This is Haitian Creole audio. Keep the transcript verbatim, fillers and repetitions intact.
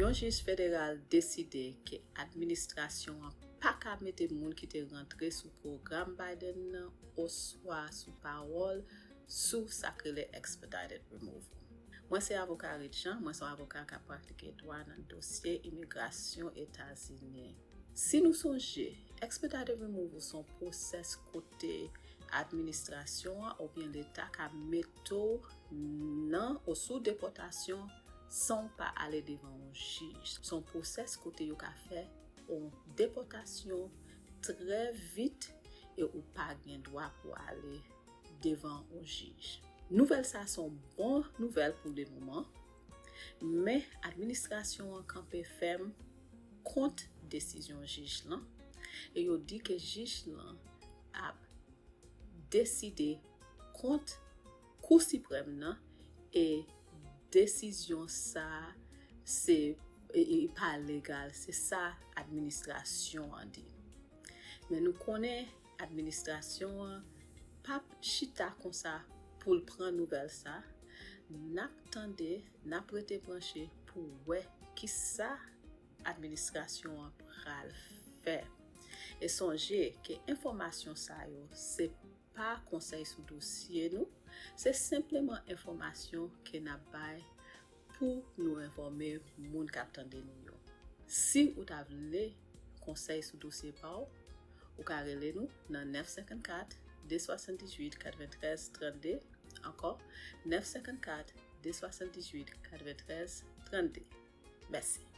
Yon jij federal deside ke administrasyon an pa ka mete moun ki te rantre sou pwogram Biden nan oswa sou pawòl sou sa k rele expedited removal. Mwen se avoka Rit Jean, mwen se yon avoka k ap pratike dwa nan dosye imigrasyon Etazini. Si nou sonje, expedited removal se yon pwosès kote administrasyon an oubyen Leta ka mete w nan ou sou depòtasyon san w pa ale devan yon jij. Se yon pwosès kote yo ka fè yon depòtasyon trè vit e ou pa gen dwa pou ale devan yon jij. Nouvèl sa a se yon bon nouvèl pou lemoman, men administrasyon an kanpe fèm kont desizyon jij lan e yo di ke jij lan ap deside kont Kou Siprèm nan e desizyon sa a se e, e pa legal, se sa administrasyon an di. Men nou konnen administrasyon an p ap chita konsa pou l pran nouvèl sa. N ap tande, n ap rete branche pou wè kisa administrasyon an pral fè. E sonje ke enfòmasyon sa yo se pa konsèy sou dosye nou, se senpleman enfòmasyon ke n ap bay pou nou enfòme moun k ap tande nou yo. Si ou ta vle konsèy sou dosye pa w, ou ka rele nou nan nèf senkannkat, de swasanndizwit, katreventrèz, trannde, ankò, nèf senkannkat, de swasanndizwit, katreventrèz, trannde. Mèsi.